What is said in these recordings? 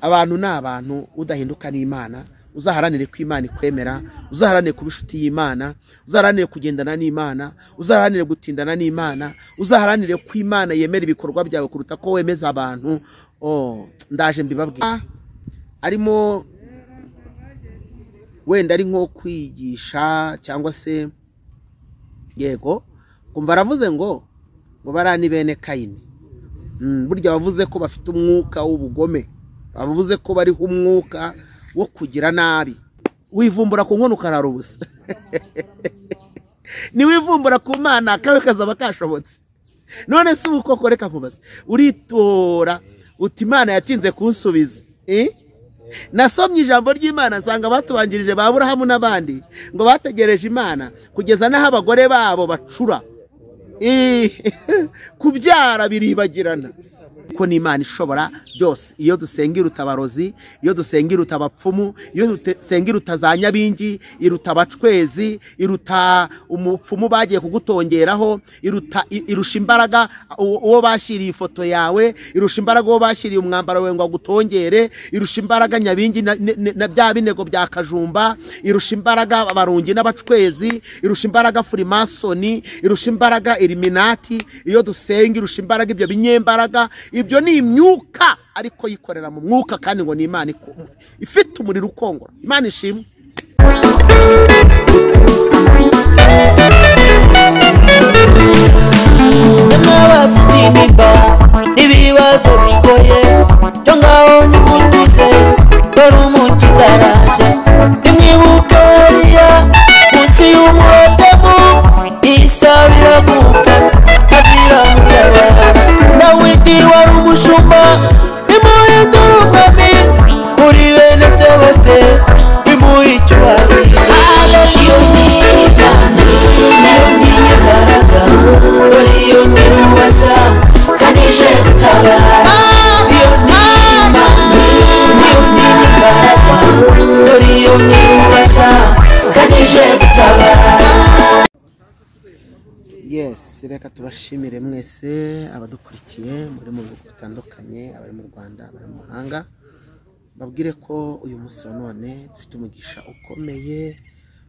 Abantu ni abantu, udahinduka n'Imana. Uzaharanire ko Imana ikwemera, uzaharanire kuba inshuti y'Imana, uzaharanire kugendana n'Imana, uzaharanire gutindana n'Imana, uzaharanire ko Imana yemera ibikorwa byawe kuruta ko wemeza abantu. Oh, ndaje mbibabwira. Arimo wenda ari nko kwigisha cyangwa se yego, kumva aravuze ngo barani bene Kayini. Burya bavuze ko bafite umwuka w'ubugome, bavuze ko bariho umwuka wo kugira nabi. Wivumbura ku nkono ukarara ubusa. Ni wivumbura ku Mana kawe kazaba kashobotse. None se ubu koko reka nkubaze, uritora uti Imana yatinze kunsubiza? Nasomye ijambo ry'Imana nsanga batubanjirije ba Aburahamu n'abandi ngo bategereje Imana kugeza n'aho abagore babo bacura. Kubyara biribagirana. Ko ni Imana ishobora byose. Iyo dusenga iruta abarozi, iyo dusenga iruta abapfumu, iyo dusenga iruta za nyabingi, iruta abacwezi, iruta umupfumu bagiye kugutongeraho, iruta irusha imbaraga uwo bashyiriye ifoto yawe, irusha imbaraga uwo bashyiriye umwambaro wawe ngo agutongere, irusha imbaraga nyabingi na bya binego bya kajumba, irusha imbaraga abarungi n'abacwezi, irusha imbaraga Freemasoni, irusha imbaraga Illuminati. Iyo dusenga irusha imbaraga ibyo binyembaraga. Ibyo ni imyuka ariko yikorera mu mwuka, kandi ngo ni Imana ifite umuriro ukongora. Imana ishimwe. N'abafite imimba n'ibibazo bigoye, byo ngaho nimutize dore umukiza araje. Nimwibuke Eliya munsi y'umurotemu, isabira gupfa azira mutabara. Dawidi wari umushumba, nimuhindure umwami muri bene se bose, nimuhe icyubahiro. Iyo ni Imana, niyo ni imbaraga, dore iyo ni Rubasa kandi ije gutabara. Iyo ni Imana, niyo ni imbaraga, dore iyo ni Rubasa kandi ije gutabara. Yes, reka tubashimire mwese abadukurikiye muri mu bihugu bitandukanye, abari mu Rwanda, abari mu mahanga. Babwire ko uyu munsi wa none dufite umugisha ukomeye,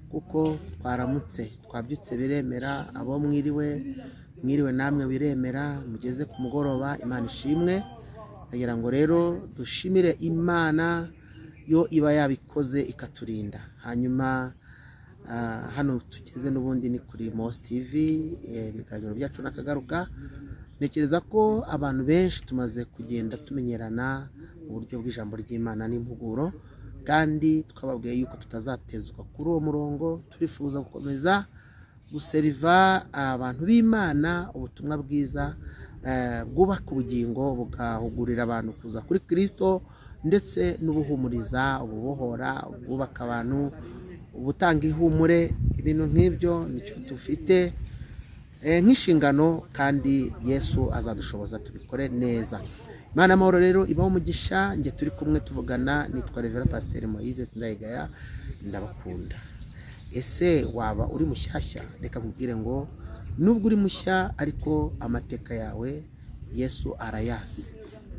kuko twaramutse, twabyutse biremera, abo mwiriwe mwiriwe namwe biremera, mugeze ku mugoroba. Imana ishimwe. Ndagira ngo rero dushimire Imana yo iba yabikoze ikaturinda. Hanyuma hano tugeze n'ubundi ni kuri Mos TV, ibiganiro byacu nakagaruka. Ntekereza ko abantu benshi tumaze kugenda tumenyerana uburyo bw'ijambo ry'Imana n'impuguro, kandi twababwiye yuko tutazatezwa kuri uwo murongo. Turifuza gukomeza guseriva abantu b'Imana ubutumwa bwiza bwubaka ubugingo, bugahugurira abantu kuza kuri Kristo, ndetse n'ubuhumuriza, ububohora, ubwubaka abantu, ubutanga ihumure. Ibintu nk'ibyo nicyo dufite nk'inshingano, kandi Yesu azadushoboza tubikore neza. Imana amahoro rero ibaho umugisha. Njye turi kumwe tuvugana nitwa Reverend Pasteur Moise Sindayigaya, ndabakunda. Ese waba uri mushyashya? Reka nkubwire ngo nubwo uri mushya ariko amateka yawe Yesu arayazi.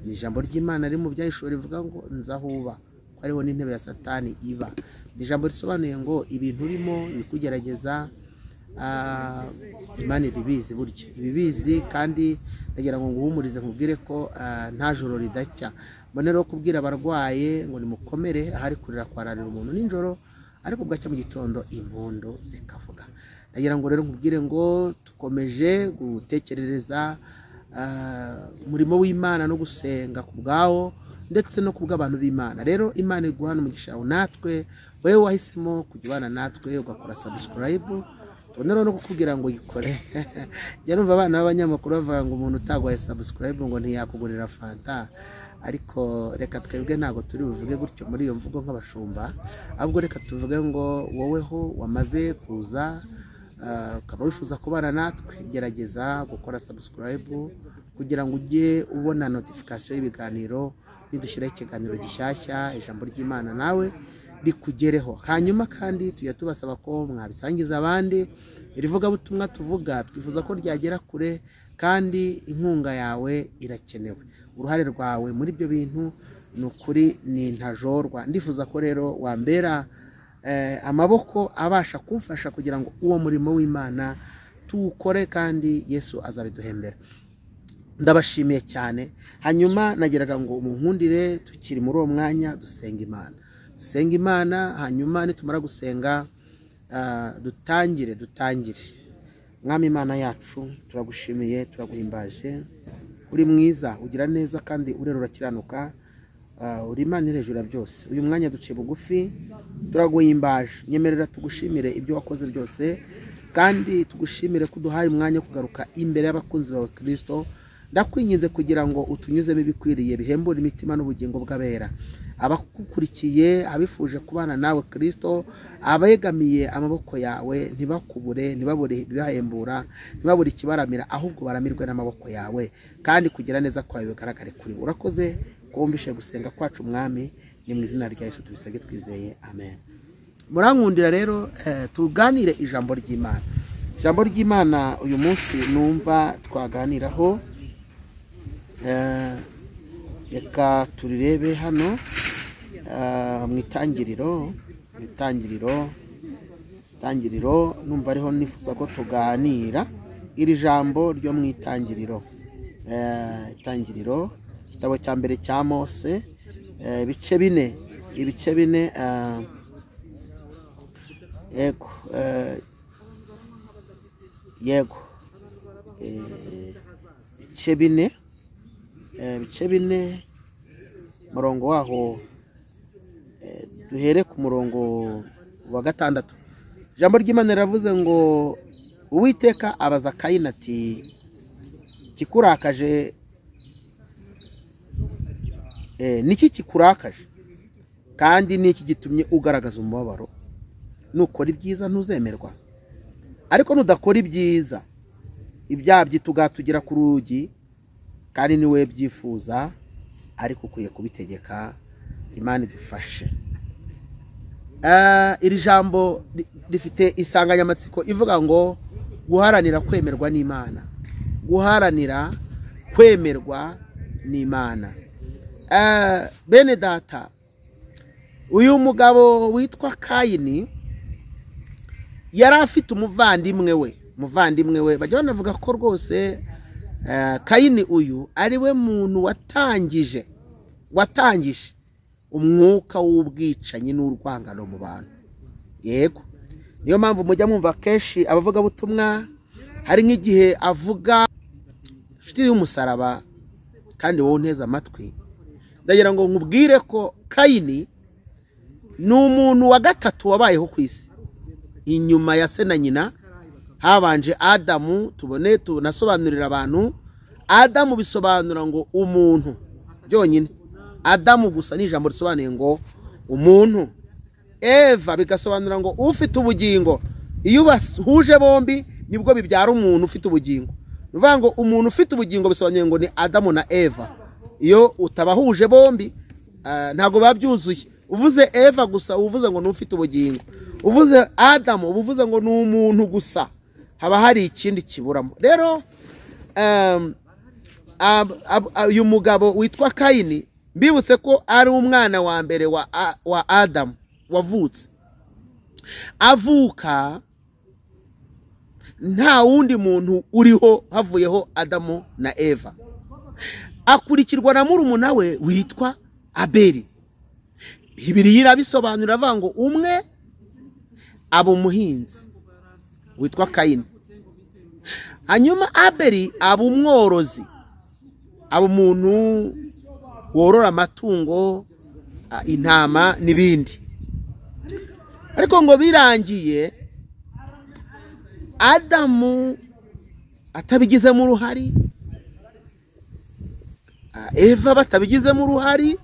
Ni ijambo ry'Imana riri mu Byahishuri rivuga ngo nzahuba ko ariho n'intebe ya Satani iba. Ni ijambo risobanuye ngo ibintu urimo ibikugerageza, Imana ibibizi, burya ibibizi. Kandi ndagira ngo nguhumurize nkubwire ko nta joro ridacya. Mbone rero kubwira abarwaye ngo nimukomere, ahari kurira kwararira umuntu nijoro, ariko bwacya mu gitondo impundu zikavuga. Ndagira ngo rero nkubwire ngo tukomeje gutekerereza umurimo w'Imana no gusenga ku bwawo ndetse no kubw'abantu b'Imana. Rero Imana iguhana umugisha natwe, wewe wahisemo kujya ubana natwe ugakora subscribe. Tubonera no kukubwira ngo yikore. Njya numva abana b'abanyamakuru bavuga ngo umuntu utagwaye subscribe ngo ntiyakugurira fanta, ariko reka twebwe ntago turi buvuge gutyo muri iyo mvugo nk'abashumba, ahubwo reka tuvuge ngo woweho wamaze kuza ukaba wifuza kubana natwe, gerageza gukora subscribe kugira ngo ujye ubona notification y'ibiganiro nidushyiraho ikiganiro gishyashya, ijambo ry'Imana nawe rikugereho. Hanyuma kandi tujya tubasaba ko mwabisangiza abandi. Iri vugabutumwa tuvuga twifuza ko ryagera kure, kandi inkunga yawe irakenewe. Uruhare rwawe muri ibyo bintu Ni ukuri ni ntajorwa. Ndifuza ko rero wambera amaboko abasha kumfasha kugira ngo uwo murimo w'Imana tuwukore, kandi Yesu azabiduhembera. Ndabashimiye cyane. Hanyuma nageraga ngo umunkundire tukiri muri uwo mwanya dusenga Imana, dusenga Imana. Hanyuma nitumara gusenga dutangire. Mwami Imana yacu, turagushimiye, turaguhimbaje. Uri mwiza, ugira neza kandi urera, urakiranuka. Uri Imana iri hejuru ya byose. Uyu mwanya duciye bugufi, turaguhimbaje. Nyemerera tugushimire ibyo wakoze byose, kandi tugushimire ko uduhaye umwanya wo kugaruka imbere y'abakunzi bawe Kristo. Ndakwinginze kugira ngo utunyuzemo ibikwiriye bihembure imitima n'ubugingo bw'abera, abakukurikiye, abifuje kubana nawe Kristo, abegamiye amaboko yawe ntibakubure, ntibabure ibibahembura, ntibabure ikibaramira, ahubwo baramirwe n'amaboko yawe, kandi kugira neza kwawe bigaragare kuri bo. Urakoze ko wumvishe gusenga kwacu Mwami, ni mu izina rya Yesu tubisabye twizeye, amen. Murankundira rero tuganire ijambo ry'Imana. Ijambo ry'Imana uyu munsi numva twaganiraho, reka turirebe hano mu itangiriro, itangiriro numva ariho nifuza ko tuganira iri jambo ryo mu itangiriro. Itangiriro, igitabo cya mbere cya Mose, ibice bine, yego, ibice bine, murongo waho duhere ku murongo wa 6. Ijambo ry'Imana riravuze ngo Uwiteka abaza Kayini ati kikurakaje, niki kikurakaje, kandi niki gitumye ugaragaza umubabaro? Nukora ibyiza ntuzemerwa, ariko nudakora ibyiza ibyaha byitugatugira ku rugi, kandi niwe byifuza, ariko ukwiye kubitegeka. Imana idufashe. Iri jambo rifite insanganyamatsiko ivuga ngo guharanira kwemerwa n'Imana. Guharanira kwemerwa n'Imana. Bene data, uyu mugabo witwa Kayini yari afite umuvandimwe we. Bajya banavuga ko rwose Kayini uyu ari we muntu watangije umwuka w'ubwicanyi n'urwangano mu bantu. Yego, niyo mpamvu mujya mwumva kenshi abavuga butumwa hari nk'igihe avuga inshuti y'umusaraba, kandi wowe unteze amatwi, ndagira ngo nkubwire ko Kayini ni umuntu wa gatatu wabayeho ku isi. Inyuma ya se na nyina habanje Adamu. Tubone tunasobanurira abantu, Adamu bisobanura ngo umuntu byonyine. Adamu gusa ni ijambo risobanuye ngo umuntu. Eva bigasobanura ngo ufite ubugingo. Iyo bahuje bombi nibwo bibyara umuntu ufite ubugingo. Nuvuga ngo umuntu ufite ubugingo bisobanuye ngo ni Adamu na Eva. Iyo utabahuje bombi ntago babyuzuye. Uvuze Eva gusa uvuze ngo nufite ubugingo, uvuze Adamu uvuze ngo ni umuntu gusa, haba hari ikindi kiburamo. Rero uyu mugabo witwa Kayini, mbibutse ko ari umwana wa mbere wa Adamu wavutse. Avuka nta wundi muntu uriho havuyeho Adamu na Eva. Akurikirwa na murumuna we witwa Abeli. Bibiliya irabisobanura avuga ngo umwe aba umuhinzi witwa Kayini, hanyuma Abeli aba umworozi, aba umuntu worora amatungo, intama n'ibindi. Ariko ngo birangiye Adamu atabigizemo uruhari, Eva batabigizemo uruhari,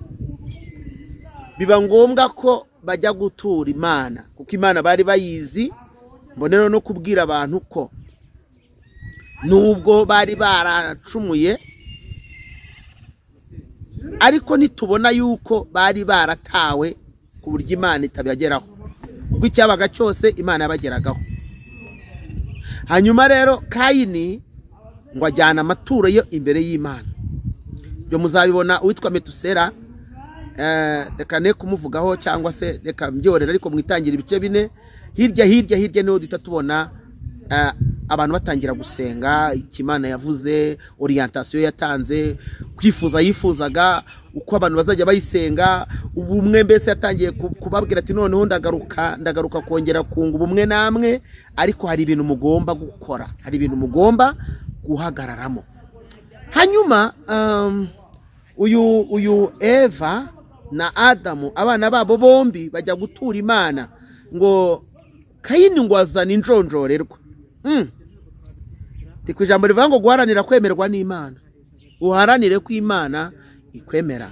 biba ngombwa ko bajya gutura Imana, kuko Imana bari bayizi. Mbonero no kubwira abantu ko nubwo bari baracumuye, ariko nitubona yuko bari baratawe ku buryo Imana itabageraho, kuko icyabaga cyose Imana yabageragaho. Hanyuma rero Kayini ngo ajyana amaturo yo imbere y'Imana. Byo muzabibona uwitwa Metusera Reka ne kumuvugaho cyangwa se reka mbyorera, ariko mwitangira ibice 4 hirya hirya hirya niho duhita tubona abantu batangira gusenga Imana yavuze, orientation yatanze, kwifuza yifuzaga uko abantu bazajya bayisenga, ubumwe mbese yatangiye kubabwira ati noneho ndagaruka kongera kunga ubumwe namwe, ariko hari ibintu mugomba gukora, hari ibintu mugomba guhagararamo. Hanyuma uyu Eva na Adamu abana babo bombi bajya gutura Imana, ngo Kayini ngo azana injonjorerwa. Ku ijambo rivuga ngo guharanira kwemerwa n'Imana, uharanire ko Imana ikwemera.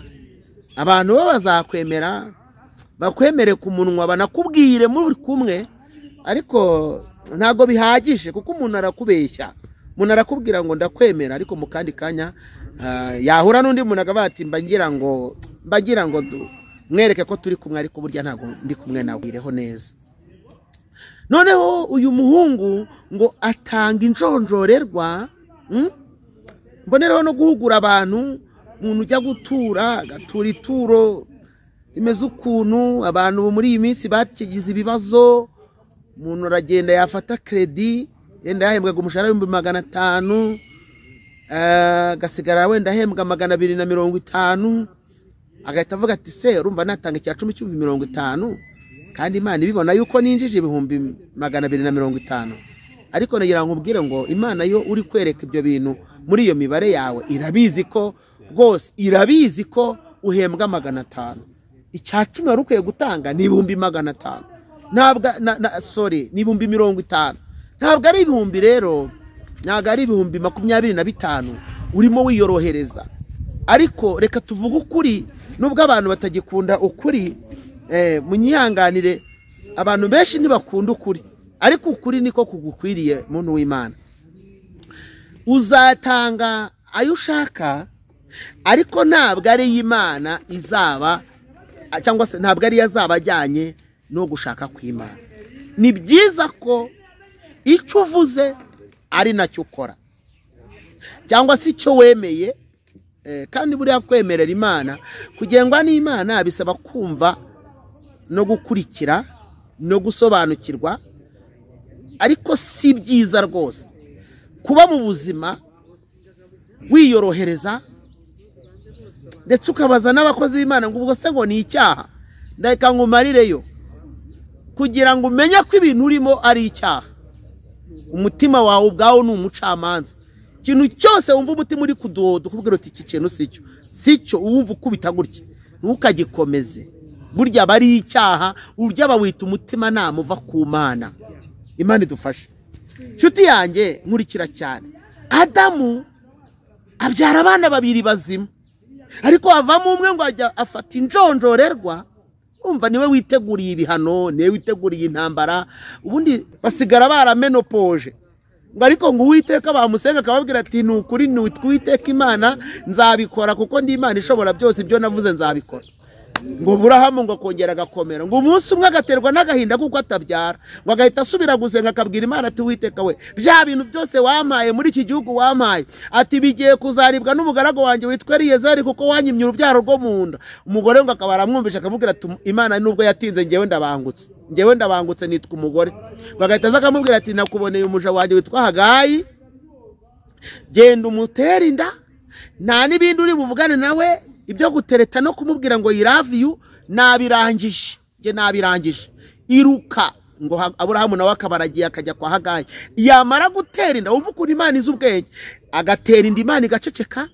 Abantu bo bazakwemera, bakwemere ku munwa, banakubwire muri kumwe, ariko ntago bihagije kuko umuntu arakubeshya. Umuntu arakubwira ngo ndakwemera, ariko mu kandi kanya yahura n'undi muntu akaba ati mba ngira ngo mwereke ko turi kumwe, ariko burya ntago ndi kumwe nawe. Ireho neza. Noneho uyu muhungu ngo atanga injonjorerwa, mbonereho no guhugura abantu. Umuntu ujya gutura agatura ituro rimeze ukuntu, abantu muri iyi minsi bakigize ibibazo. Umuntu aragenda yafata kredi, yenda yahembwaga umushahara w'ibihumbi 500, agasigara wenda ahembwa 250, agahita avuga ati se urumva natanga icya 10 cy'ibihumbi 50, kandi Imana ibibona yuko ninjije ibihumbi 250. Ariko nagira ngo nkubwire ngo Imana yo uri kwereka ibyo bintu muri iyo mibare yawe irabizi ko rwose, irabizi ko uhembwa 500. Icya 10 wari ukwiye gutanga ni ibihumbi 500, ntabwo sorry, ni ibihumbi 50. Ntabwo ari ibihumbi rero, ntabwo ari ibihumbi 25 urimo wiyorohereza. Ariko reka tuvuge ukuri, nubwo abantu batagikunda ukuri, munyihanganire, abantu benshi ntibakunda ukuri, ariko ukuri niko kugukwiriye muntu w'Imana. Uzatanga ayo ushaka, ariko ntabwo ari Imana izaba, cyangwa se ntabwo ari yazaba ajyanye no gushaka kw'Imana. Ni byiza ko icyo uvuze ari nacyo ukora, cyangwa se icyo wemeye. Kandi buriya kwemerera Imana, kugengwa n'Imana bisaba kumva no gukurikira no gusobanukirwa, ariko si byiza rwose kuba mu buzima wiyorohereza, ndetse ukabaza n'abakozi b'Imana ngo ubwo se ngo ni icyaha, ndeka nkumarireyo, kugira ngo umenye ko ibintu urimo ari icyaha. Umutima wawe ubwawo ni umucamanza. Ikintu cyose wumva umutima uri kudoda ukubwira uti iki kintu sicyo, sicyo, wumva ukubita gutya, ntukagikomeze. Burya bari icyaha, urya bawita umutima nama uva ku Mana. Imana idufashe. Nshuti yanjye nkurikira cyane, Adamu abyara abana babiri bazima, ariko havamo umwe ngo ajya afata injonjorerwa. Umva niwe witeguriye ibihano, niwe witeguriye intambara, ubundi basigara baramenopoje. Ngo ariko ngo Uwiteka bamusenga akababwira ati ni ukuri ni Uwiteka Imana nzabikora, kuko ndi Imana ishobora byose, ibyo navuze nzabikora. Ngo Aburahamu ngo akongera agakomera, ngo umunsi umwe agaterwa n'agahinda kuko atabyara, ngo agahita asubira gusenga akabwira Imana ati Uwiteka we, bya bintu byose wampaye muri iki gihugu wampaye, ati bigiye kuzaribwa n'umugaragu wanjye witwa Eliyezeri, kuko wanyimye urubyaro rwo mu nda. Umugore ngo akaba aramwumvisha akamubwira ati Imana nubwo yatinze ngewe ndabangutse, ngewe ndabangutse nitwa umugore. Ngo agahita aza akamubwira ati nakuboneye umuja wanjye witwa Hagayi, genda umutere inda, nta n'ibindi uri buvugane nawe, ibyo gutereta no kumubwira ngo I love you nabirangije, nge nabirangije, iruka. Ngo Aburahamu nawe akabaragiye akajya kwa Hagayi, yamara gutera inda, wumva ukuntu Imana izi ubwenge, agatera inda Imana igaceceka,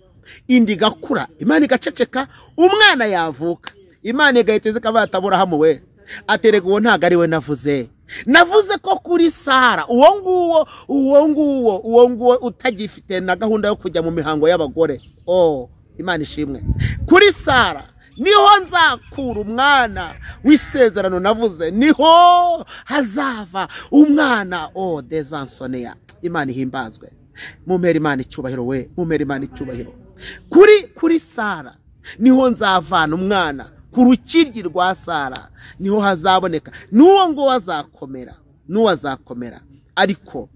inda igakura, Imana igaceceka, umwana yavuka Imana igahita iza ikavuga ati Aburahamu we, aterega uwo ntago ari we navuze, navuze ko kuri Sara uwo nguwo, uwo nguwo, uwo nguwo utagifite na gahunda yo kujya mu mihango y'abagore. Oh, Imana ishimwe. Kuri Sara niho nzakura umwana w'isezerano navuze, niho hazava umwana. Oh, desansoneya. Imana ihimbazwe. Mumpere Imana icyubahiro we, mumpere Imana icyubahiro. Kuri Sara niho nzavana umwana, ku rukiryi rwa Sara niho hazaboneka, n'uwo ngo azakomera, n'uwo azakomera. Ariko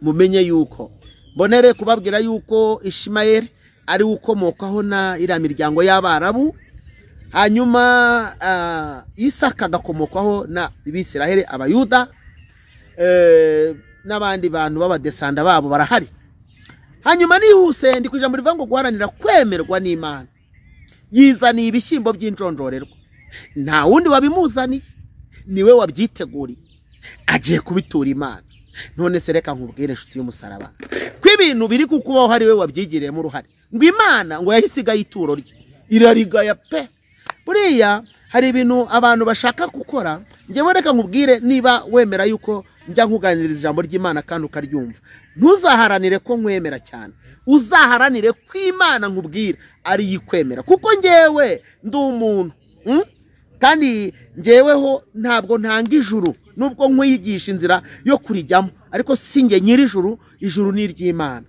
mumenye yuko mbonere kubabwira yuko Ishimayeli ari ukomokaho na iriya miryango y'Abarabu. Hanyuma Isaka agakomokwaho na Bisiraheli, Abayuda, n'abandi bantu b'abadesanda babo barahari. Hanyuma nihuse ndi ku ijambo rivuga ngo guharanira kwemerwa n'Imana. Yizaniye ibishyimbo by'injonjorerwa, nta wundi wabimuzaniye, niwe wabyiteguriye, agiye kubitura Imana. None se reka nkubwire inshuti y'umusaraba ko ibintu biri kukubaho hari we wabyigiriyemo uruhare. Ngo Imana ngo yahisigaye ituro rye irarigaya pe. Buriya hari ibintu abantu bashaka gukora. Njyewe reka nkubwire, niba wemera yuko njya nkuganiriza ijambo ry'Imana kandi ukaryumva, ntuzaharanire ko nkwemera cyane, uzaharanire ko Imana nkubwira ari yikwemera, kuko njyewe ndi umuntu kandi njyeweho ntabwo ntanga ijuru, nubwo nkwigisha inzira yo kurijyamo, ariko si njye nyiri ijuru, ijuru ni iry'Imana.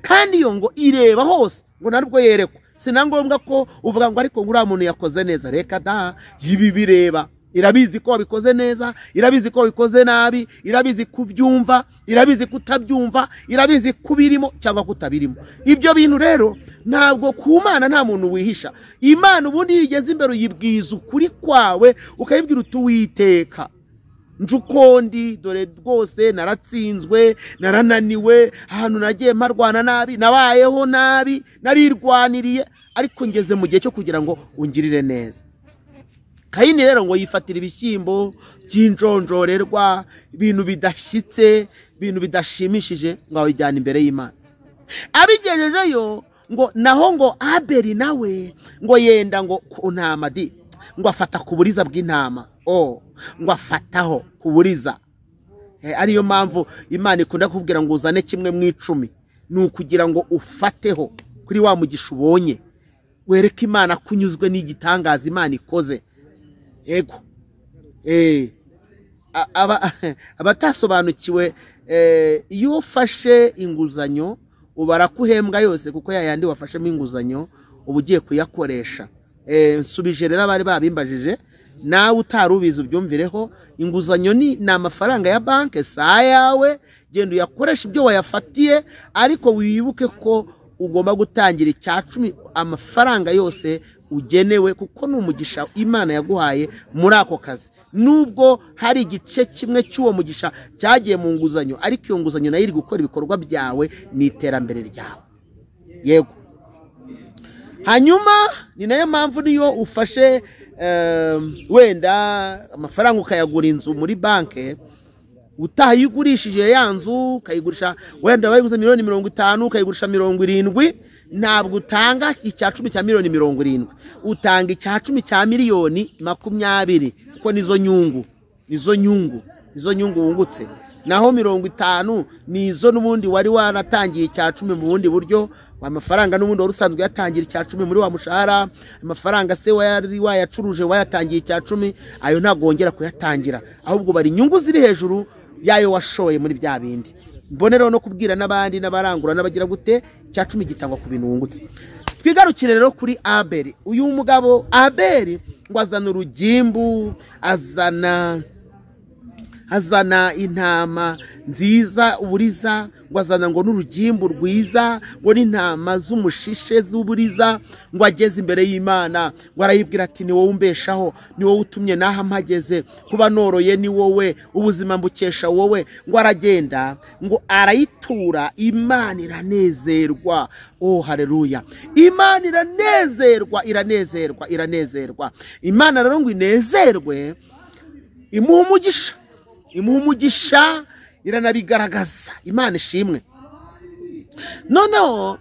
Kandi iyo ngo ireba hose, ngo narwo yerekwa. Sina ngombwa ko uvuga ngo ariko nguriya muntu yakoze neza, reka da, ibi bireba. Irabizi ko wabikoze neza, irabizi ko wabikoze nabi, irabizi kubyumva, irabizi kutabyumva, irabizi kubirimo cyangwa kutabirimo. Ibyo bintu rero ntabwo ku Mana nta muntu wihisha. Imana ubundi iyo igeze imbere uyibwiza ukuri kwawe, ukayibwira uti Uwiteka njukondi, dore rwose naratsinzwe, narananiwe, ahantu nagiye mparwana nabi, nabayeho nabi, narirwaniriye, ariko ngeze mu gihe cyo kugira ngo ungirire neza. Kayini rero ngo yifatira ibishyimbo by'injonjorerwa, ibintu bidashyitse, ibintu bidashimishije, ngo abijyane imbere y'Imana. Abigejejeyo ngo naho ngo Abeli nawe ngo yenda ngo ku ntama di, ngo afata ku buriza bw'intama, ngo afataho ku buriza. Ariyo mpamvu Imana ikunda kukubwira ngo uzane kimwe mu 10, ni ukugira ngo ufateho kuri wa mugisha ubonye, wereke Imana ko unyuzwe n'igitangaza Imana ikoze. Yego. Abatasobanukiwe, iyo ufashe inguzanyo ubara kuhembwa yose, kuko yayandi wafashemo inguzanyo uba ugiye kuyakoresha. Nsubije rero abari babimbajije, nawe utarubizi ubyumvireho, inguzanyo ni amafaranga ya banke, si ayawe, genda uyakoresha ibyo wayafatiye, ariko wibuke ko ugomba gutangira icya 10 amafaranga yose ugenewe, kuko ni umugisha Imana yaguhaye muri ako kazi. Nubwo hari igice kimwe cy'uwo mugisha cyagiye mu nguzanyo, ariko iyo nguzanyo nayo iri gukora ibikorwa byawe n'iterambere ryawe. Yego. Hanyuma ni nayo mpamvu niyo ufashe wenda amafaranga ukayagura inzu muri banke, utayigurishije ya nzu ukayigurisha wenda bayiguze miliyoni 50 ukayigurisha 70, ntabwo utanga icya 10 cya miliyoni 70, utanga icya 10 cya miliyoni 20, kuko nizo nyungu, nizo nyungu, nizo nyungu wungutse. Naho 50 nizo n'ubundi wari waratangiye icya 10 mu bundi buryo, amafaranga n'ubundi wari usanzwe yatangira icya 10 muri wa mushahara, amafaranga se wari wayacuruje wayatangiye icya 10, ayo ntabwo wongera kuyatangira, ahubwo bari inyungu ziri hejuru yayo washoye muri bya bindi. Mboneraho no kubwira n'abandi n'abarangura n'abagira gute, icya 10 gitangwa ku bintu wungutse. Twigarukire rero kuri Abeli. Uyu mugabo Abeli ngo azana urugimbu, azana intama nziza uburiza, ngo azana ngo n'urugimbu rwiza, ngo n'intama z'umushishe z'uburiza, ngo ageze imbere y'Imana, ngo arayibwira ati ni wowe umbeshaho, ni wowe utumye naha mpageze, kuba noroye ni wowe, ubuzima mbukesha wowe. Ngo aragenda ngo arayitura, Imana iranezerwa. Oh haleluya, Imana iranezerwa, iranezerwa, iranezerwa. Imana rero ngo inezerwe, imuha umugisha, imuha umugisha, iranabigaragaza. Imana ishimwe. Noneho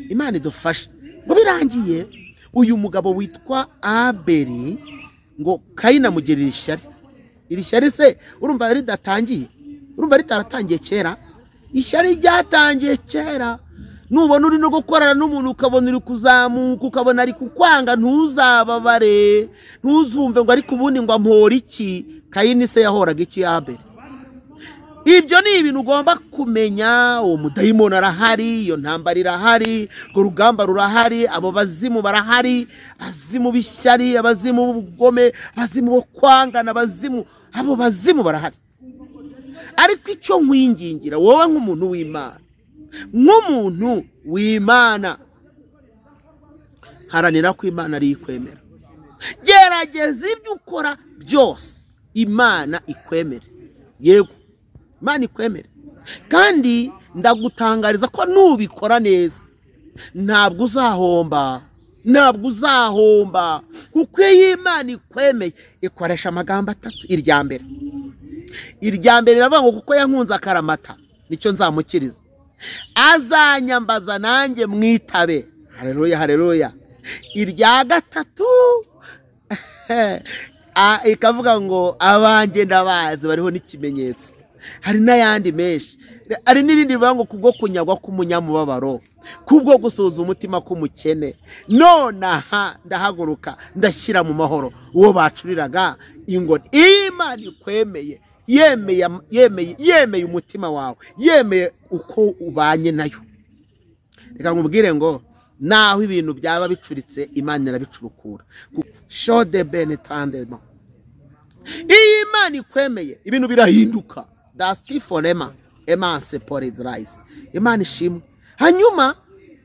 Imana idufashe. Ngo birangiye uyu mugabo witwa Abeli ngo Kayini amugirira ishyari. Iri shyari se urumva ridatangiye, urumva ritaratangiye kera? Ishyari ryatangiye kera. Nubona uri no gukorana n'umuntu ukabona uri kuzamuka, ukabona ari kukwanga, ntuzababare, ntuzumve ngo ariko ubundi ngo ampora iki. Kayini se yahoraga iki Abeli? Ibyo ni ibintu ugomba kumenya. Uwo mudayimoni arahari, iyo ntambara irahari, urwo rugamba rurahari, abo bazimu barahari, abazimu b'ishyari, abazimu b'ubugome, abazimu bo kwangana, abazimu, abo bazimu barahari. Ariko icyo nkwingingira wowe nk'umuntu w'Imana, nk'umuntu w'Imana, haranira ko Imana ari ikwemera. Gerageza ibyo ukora byose Imana ikwemere. Yego, Imana ikwemere. Kandi ndagutangariza ko nubikora neza ntabwo uzahomba, ntabwo uzahomba, kuko iyo Imana ikwemeye ikoresha amagambo atatu. Irya mbere iravuga ngo kuko yankunze akaramata nicyo nzamukiriza, azanyambaza nanjye mwitabe. Haleluya, haleluya. Irya gatatu ikavuga ngo abanjye ndabazi bariho n'ikimenyetso. Hari n'ayandi menshi. Hari n'irindi rivuga ngo kubwo kunyagwa k'umunyamubabaro, kubwo gusuhuza umutima k'umukene, nonaha ndahaguruka ndashyira mu mahoro uwo bacuriraga ingoni. Imana ikwemeye, yemeye umutima wawe, yemeye uko ubanye nayo. Reka nkubwire ngo naho ibintu byaba bicuritse Imana irabicurukura. Shode benetandema. Iyo Imana ikwemeye ibintu birahinduka. Dasti forema emanse poridrais. Imana ishimwe. Hanyuma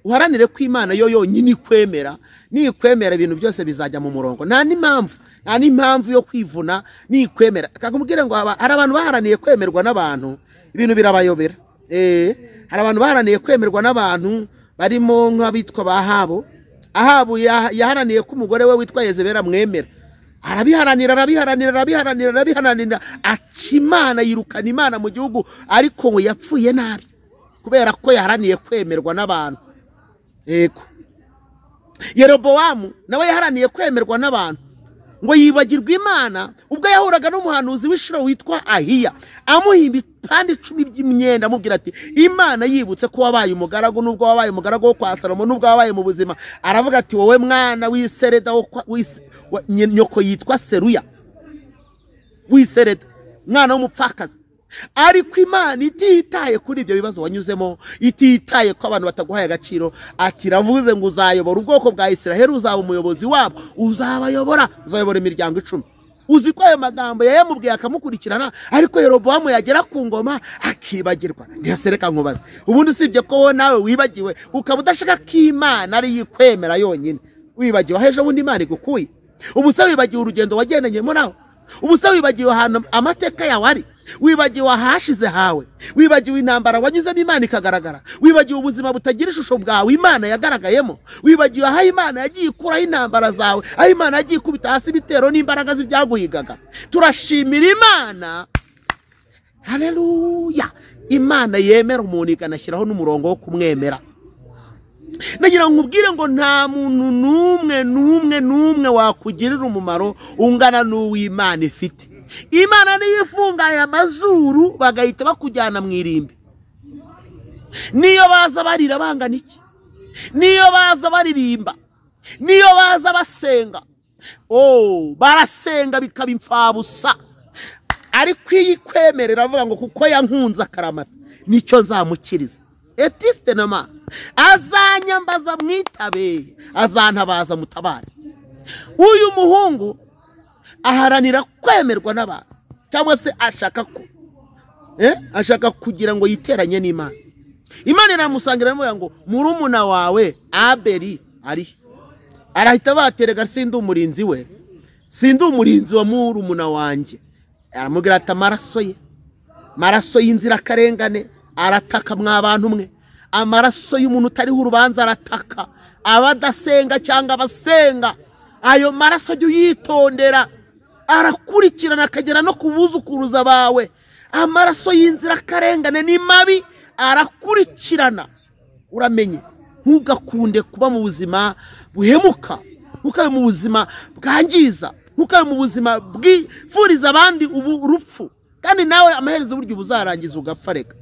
uharanire ko Imana yo yonyine ikwemera. Nikwemera ibintu byose bizajya mu murongo. Nta n'impamvu yo kwivuna nikwemera. Akakubwira ngo hari abantu baharaniye kwemerwa n'abantu, ibintu birabayobera. Hari abantu baharaniye kwemerwa n'abantu barimo nk'abitwa ba Ahabu. Ahabu yaharaniye ko umugore we witwa Yezebeli amwemera. Arabiharanira, arabiharanira, arabiharanira, arabiharanira, aca Imana, yirukana Imana mu gihugu, ariko ngo yapfuye nabi kubera ko yaharaniye kwemerwa n'abantu. Yego, Yerobowamu nawe yaharaniye kwemerwa n'abantu, ngo yibagirwe Imana ubwo yahuraga n'umuhanuzi w'Ishiro witwa Ahiya, amuhimba ibipande 10 by'imyenda, amubwira ati Imana yibutse ko wabaye umugaragu, nubwo wabaye umugaragu wo kwa Salomo, nubwo wabaye mu buzima. Aravuga ati wowe mwana w'isereda, nyoko yitwa Seruya, w'isereda, mwana w'umupfakazi. Ariko Imana ititaye kuri ibyo bibazo wanyuzemo, ititaye ko abantu bataguhaye agaciro, ati ravuze ngo uzayobora ubwoko bwa Isiraheli, uzaba umuyobozi wabo, uzabayobora, uzayobora imiryango 10. Uzi ko ayo magambo yayamubwiye akamukurikirana, ariko Yerobowamu yagera ku ngoma akibagirwa. Ntiyasereka nkubaze, ubundi usibye ko wowe nawe wibagiwe, ukaba udashaka ko Imana ari yikwemera yonyine, wibagiwe aho ejo bundi Imana igukuye. Ubu se wibagiwe urugendo wagendanyemo nawe? Ubu se wibagiwe ahantu amateka yawe ari? Wibagiwe ahashize hawe? Wibagiwe intambara wanyuzemo Imana ikagaragara? Wibagiwe ubuzima butagira ishusho bwawe Imana yagaragayemo? Wibagiwe aho Imana yagiye ikuraho intambara zawe, aho Imana yagiye ikubita hasi ibitero n'imbaraga z'ibyaguhigaga? Turashimira Imana. Haleluya. Imana yemera umuntu ikanashyiraho n'umurongo wo kumwemera. Nagira nkubwire ngo nta muntu n'umwe n'umwe n'umwe wakugirira umumaro ungana n'uw'Imana ifite. Imana niyo ifungaye amazuru bagahita bakujyana mu irimbi. Niyo baza barira bangana iki, niyo baza baririmba, niyo baza basenga, barasenga bikaba imfabusa, ariko iyi kwemerera avuga ngo kuko yankunze akaramata nicyo nzamukiriza. Etiste nama azanyambaza mwitabe, azantabaza mutabare. Uyu muhungu aharanira kwemerwa n'abantu, cyangwa se ashaka ko ashaka kugira ngo yiteranye n'Imana. Imana iramusangira aramubwira ngo murumuna wawe Abeli ari. Arahita baterega sindi umurinzi we, sindi umurinzi wa murumuna wanjye. Aramubwira ati amaraso ye, amaraso y'inzirakarengane arataka mwa bantu mwe, amaraso y'umuntu utariho urubanza arataka, abadasenga cyangwa abasenga, ayo maraso jya uyitondera, arakurikirana akagera no kubuzukuruza bawe. Amaraso y'inzirakarengane ni mabi, arakurikirana. Uramenye, ntugakunde kuba mu buzima buhemuka, ntukabe mu buzima bwangiza, ntukabe mu buzima bwifuriza abandi urupfu, kandi nawe amaherezo buryo ubuzarangiza ugapfa. Reka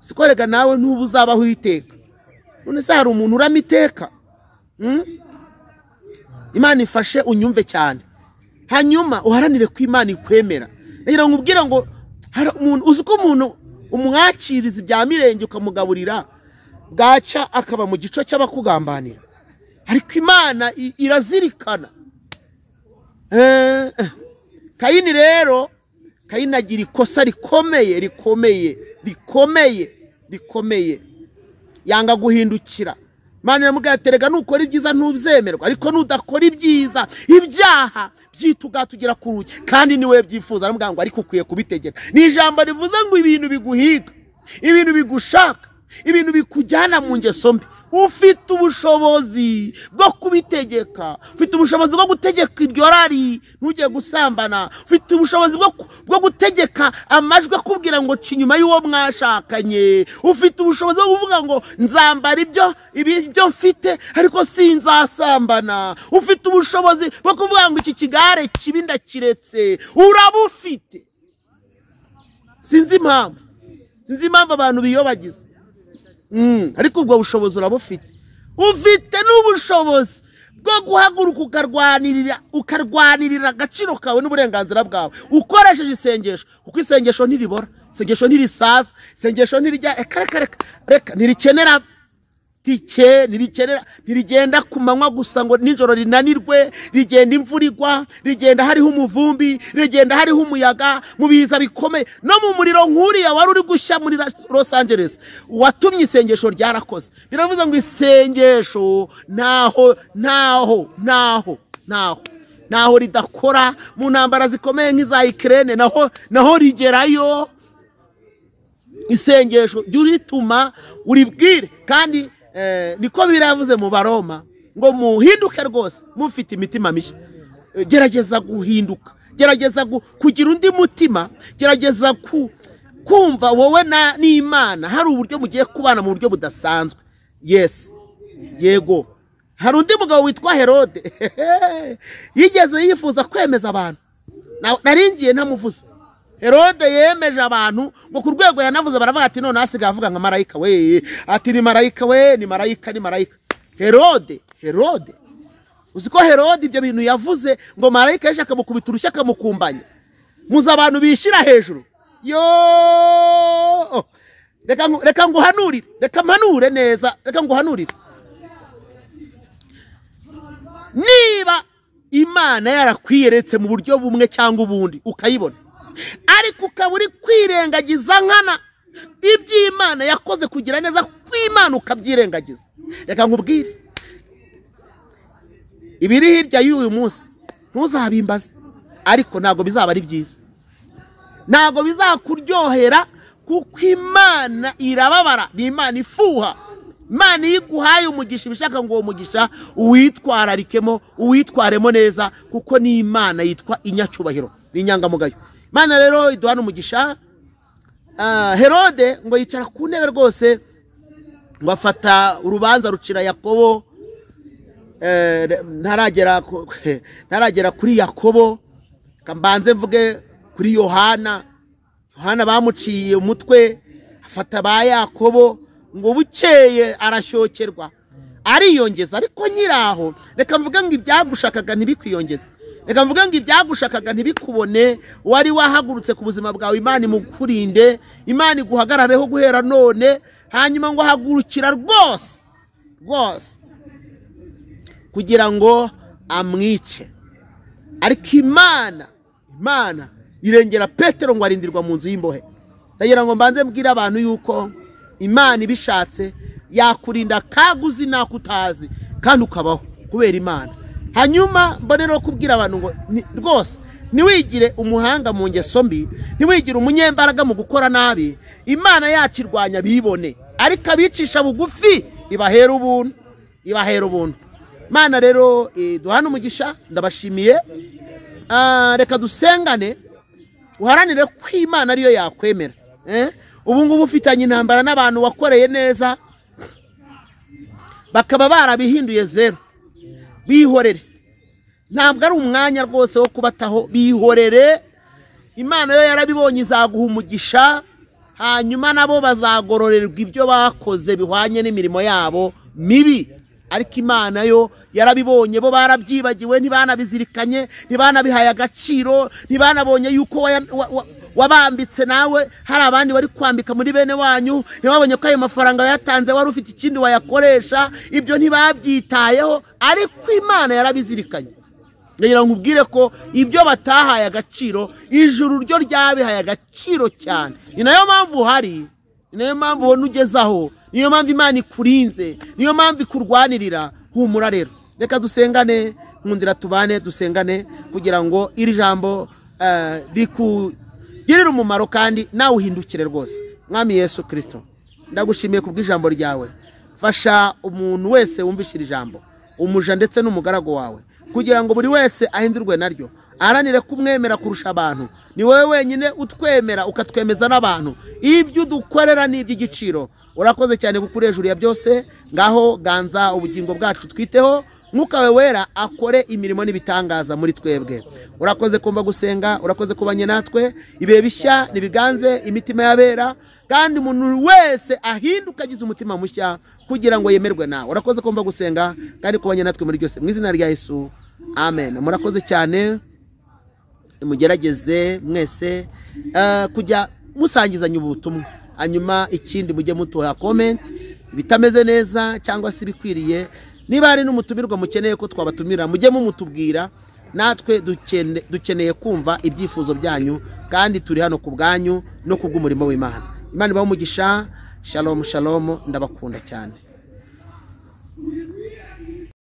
siko rega nawe ntubu uzabaho iteka. None se hari umuntu urama iteka? Imana ifashe unyumve cyane. Hanyuma uharanire ko Imana ikwemera. Nagira ngo ubwire ngo hari umuntu uzi ko umuntu umwakiriza ibya mirenge ukamugaburira bwaca akaba mu gico cy'abakugambanira, ariko Imana irazirikana. Kayini rero, Kayini agira ikosa rikomeye rikomeye rikomeye rikomeye, yanga guhindukira. Imana iramubwira ati rega nukora ibyiza ntubyemerwa, ariko nudakora ibyiza ibyaha byitugatugira ku rugi, kandi niwe byifuza. Aramubwira ngo ariko ukwiye kubitegeka. Ni ijambo rivuze ngo ibintu biguhiga, ibintu bigushaka, ibintu bikujyana mu ngeso mbi, ufite ubushobozi bwo kubitegeka, ufite ubushobozi bwo gutegeka iryo rari ntujye gusambana, ufite ubushobozi bwo gutegeka amajwi akubwira ngo ca inyuma y'uwo mwashakanye, ufite ubushobozi bwo kuvuga ngo nzambara ibyo mfite ariko sinzasambana, ufite ubushobozi bwo kuvuga ngo iki kigare kibi ndakiretse. Urabufite. Sinzi impamvu abantu biyobagiza, ariko ubwo bushobozi urabufite. Ufite n'ubushobozi bwo guhaguruka ukarwanirira agaciro kawe n'uburenganzira bwawe ukoresheje isengesho, kuko isengesho ntiribora, isengesho ntirisaza, isengesho ntirijya reka ntirikenera tike, ntirikenera, ntirigenda ku manywa gusa ngo nijoro rinanirwe, rigenda imvura igwa, rigenda hariho umuvumbi, rigenda hariho umuyaga, mu biza bikomeye, no mu muriro nk'uriya wari uri gushya muri Los Angeles watumye isengesho ryarakoze. Biravuze ngo isengesho ntaho ntaho ntaho ntaho ntaho ridakora. Mu ntambara zikomeye nk'iza Ukraine naho rigerayo. Isengesho rituma uribwire, kandi niko biravuze mu Baroma ngo muhinduke rwose mufite imitima mishya. Gerageza guhinduka, gerageza kugira undi mutima, gerageza kumva wowe n'Imana hari uburyo mugiye kubana mu buryo budasanzwe. Yes, yego. Hari undi mugabo witwa Herode yigeze yifuza kwemeza abantu, naringiye ntamuvuze. Herode yemeje abantu ngo ku rwego yanavuze, baravuga ati none asigaye avuga nka marayika we, ati ni marayika we, ni marayika, ni marayika. Herode uzi ko Herode ibyo bintu yavuze ngo marayika yaje akamukubita urushyi akamukumbanya. Muzi abantu bishira hejuru. Yo, reka nguhanurire, reka mpanure neza, reka nguhanurire. Niba Imana yarakwiyeretse mu buryo bumwe cyangwa ubundi ukayibona, ariko ukaba uri kwirengagiza nkana iby'Imana yakoze kugira neza kw'Imana ukabyirengagiza, reka nkubwire ibiri hirya y'uyu munsi ntuzabimbaze, ariko ntabwo bizaba ari byiza, ntabwo bizakuryohera, kuko Imana irababara. Ni Imana ifuha. Imana iyo iguhaye umugisha ibishaka ngo uwo mugisha uwitwararikemo, uwitwaremo neza, kuko ni Imana yitwa inyacyubahiro, ni inyangamugayo. Imana rero iduhana umugisha. Herode ngo yicara ku ntebe rwose, ngo afata urubanza rucira Yakobo. Ntaragera kuri Yakobo, mbanze mvuge kuri Yohana. Yohana bamuciye umutwe, afata ba Yakobo, ngo bukeye arashyokerwa ariyongeza. Ariko nyiraho reka mvuge ngo ibyagushakaga ntibikwiyongeze, reka mvuge ngo ibyagushakaga ntibikubone. Wari wahagurutse ku buzima bwawe, Imana imukurinde, Imana iguhagarareho guhera none. Hanyuma ngo hagurukira rwose rwose kugira ngo amwice, ariko Imana irengera Petero ngo arindirwa mu nzu y'imbohe. Ndagira ngo mbanze mbwire abantu yuko Imana ibishatse yakurinda kaguzi nakutazi, kandi ukabaho kubera Imana. Hanyuma mbonero kubwira abantu ngo rwose ntiwigire umuhanga mu ngeso mbi, ntiwigire umunyembaraga mu gukora nabi. Imana yacu irwanya bibone, ariko abicisha bugufi ibahera ubuntu, ibahera ubuntu. Imana rero duhana umugisha, ndabashimiye. Reka dusengane, uharanire ko Imana ariyo yakwemera. Ubu ngubu ufitanye intambara n'abantu wakoreye neza bakaba barabihinduye zero, bihorere. Ntabwo ari umwanya rwose wo kubataho, bihorere. Imana yo yarabibonye izaguha umugisha, hanyuma nabo bazagororerwa ibyo bakoze bihwanye n'imirimo yabo mibi. Ariko Imana yo yarabibonye, bo barabyibagiwe, ntibanabizirikanye, ntibanabihaye agaciro, ntibanabonye yuko wabambitse nawe hari abandi bari kwambika muri bene wanyu, ntibabonye ko ayo mafaranga wayatanze wari ufite ikindi wayakoresha, ibyo ntibabyitayeho, ariko Imana yarabizirikanye. Ndagira ngo nkubwire ko ibyo batahaye agaciro, ijuru ryo ryabihaye agaciro cyane. Ni nayo mpamvu uhari, ni nayo mpamvu ubona ugezaho, Niyo mpamvu Imana ikurinze, niyo mpamvu ikurwanirira. Humura rero, reka dusengane, nkundira tubane dusengane kugira ngo iri jambo rikugirire umumaro kandi nawe uhindukire rwose. Mwami Yesu Kristo, ndagushimiye kubw'ijambo ryawe. Fasha umuntu wese wumvise iri jambo, umuja ndetse n'umugaragu wawe, kugira ngo buri wese ahindurwe naryo, aharanire kumwemera kurusha abantu. Ni wowe wenyine utwemera ukatwemeza n'abantu. Ibyo udukorera ni iby'igiciro. Urakoze cyane kuko uri hejuru ya byose. Ngaho ganza ubugingo bwacu, twiteho. Mwuka wawe wera akore imirimo n'ibitangaza muri twebwe. Urakoze kumva gusenga, urakoze kubanye natwe. Ibihe bishya nibiganze imitima y'abera, kandi umuntu wese ahinduka agize umutima mushya kugira ngo yemerwe nawe. Urakoze kumva gusenga kandi kubanye natwe muri byose, mu izina rya Yesu, amen. Murakoze cyane, mugerageze mwese kujya musangizanya ubu butumwa. Hanyuma ikindi, mujye mutuha comment ibitameze neza cyangwa se ibikwiriye. Niba hari n'umutumirwa mukeneye ko twabatumira, mujye mumutubwira. Natwe dukeneye kumva ibyifuzo byanyu, kandi turi hano ku bwanyu no ku bw'umurimo w'Imana. Imana ibahe umugisha. Shalom shalom, ndabakunda cyane.